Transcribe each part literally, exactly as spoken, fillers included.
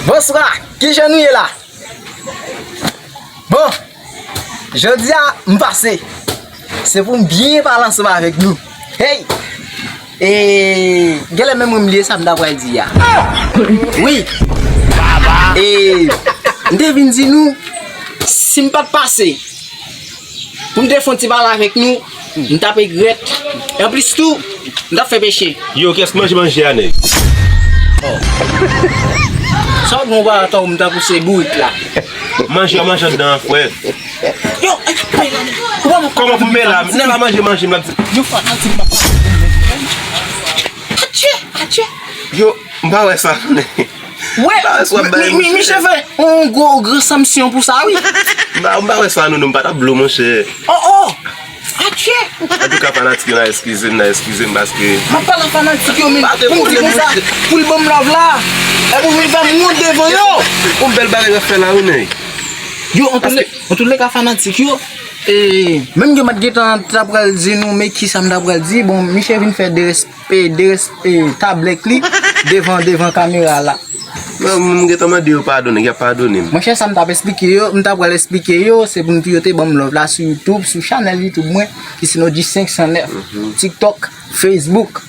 Bonswa, kijan nou ye la? Bon, jodi a m pase. Se pou m byen pale ansanm avèk nou. Hey! E genlè menm mwen m bliye sa m ta pral di a. Wi. E m te vin di nou, si m pa t pase, pou m te fè yon ti pale avèk nou, m t ap regrèt. E anplis tou, m t ap fè peche. Yo, kiyès ki manje manje a, nèg? Sa w gen w pa atò, m t ap pouse bourik la. Manje a manje anndan an, frè. Yo, ey, pey la, nèg. Ou pa mwen. Kòman pou m pey la? M pa manje manje m la. Yo, fanatik, m ap. Atye, atye. Yo, m pa wè sa, nèg. Wè, m pa wè sa, mi, mi, mi, miche fè yon gwo, gwo sanksyon pou sa, wi. M pa, m pa wè sa, non, non, m pa t ap blo, monchè. Oh, oh! Atye! Antouka, fanatik yo, n a eskize m, n a eskize m, paske. M ap pale ak fanatik yo, men, pa de pou m di pwoblèm, konsa, monchè, pou l ban m love la, epi w vin fè m wont devan yo. Yon bèl bagay w ap fè la, wi, nèg. Yo, antouleka, fanatik yo, e, menm yo m t gentan ta pral di nou, men kisa m ta pral di, bon, miche vin fè deresp-, e, deresp-, e, tablèk li devan, devan kamera la. Non, m gentan mande yo padone, y ap padone m. Monchè, sa m t ap esplike yo, m t ap pral esplike yo, se pou m di yo te ban m love la sou YouTube, sou chanèl YouTube mwen, ki se Nodji senk san nèf, TikTok, Facebook,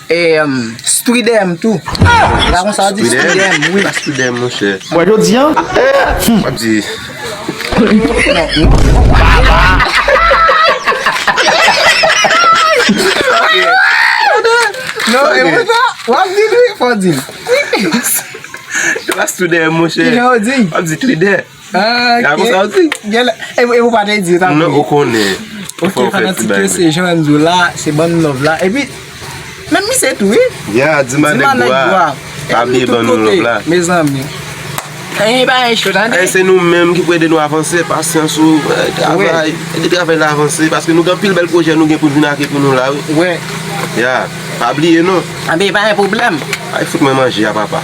e, um, Stridem tou. La konsa di Stridem, wi. Pa Stridem, monchè. Wè, jodi a. M ap di. Non, e pou sa, w ap di l, wi, fò w di l. Yo pa Stridem, monchè. Kijan w di? W ap di Tridem. Ah, ok. Gade konsa w di. Genlè, e, e ou pa te di sa. Non, ou konnen. Ok, fanatik yo, se jan m di w la, se ban m love la. Epi, menm misye tou, wi. Ya, Dima nèg bwa. Pa bliye ban nou love la. Mezanmi. Anyen pa anyen cho, tande. Ay, se nou menm ki pou ede nou avanse, pasyans ou, eh, travay, ede travay la avanse, paske nou gen anpil bèl pwojè nou gen pou vin ake pou nou la, wi. Wè. Ya, pa bliye non. Anben, pa gen pwoblèm. Ay, fout mwen manje a, papa.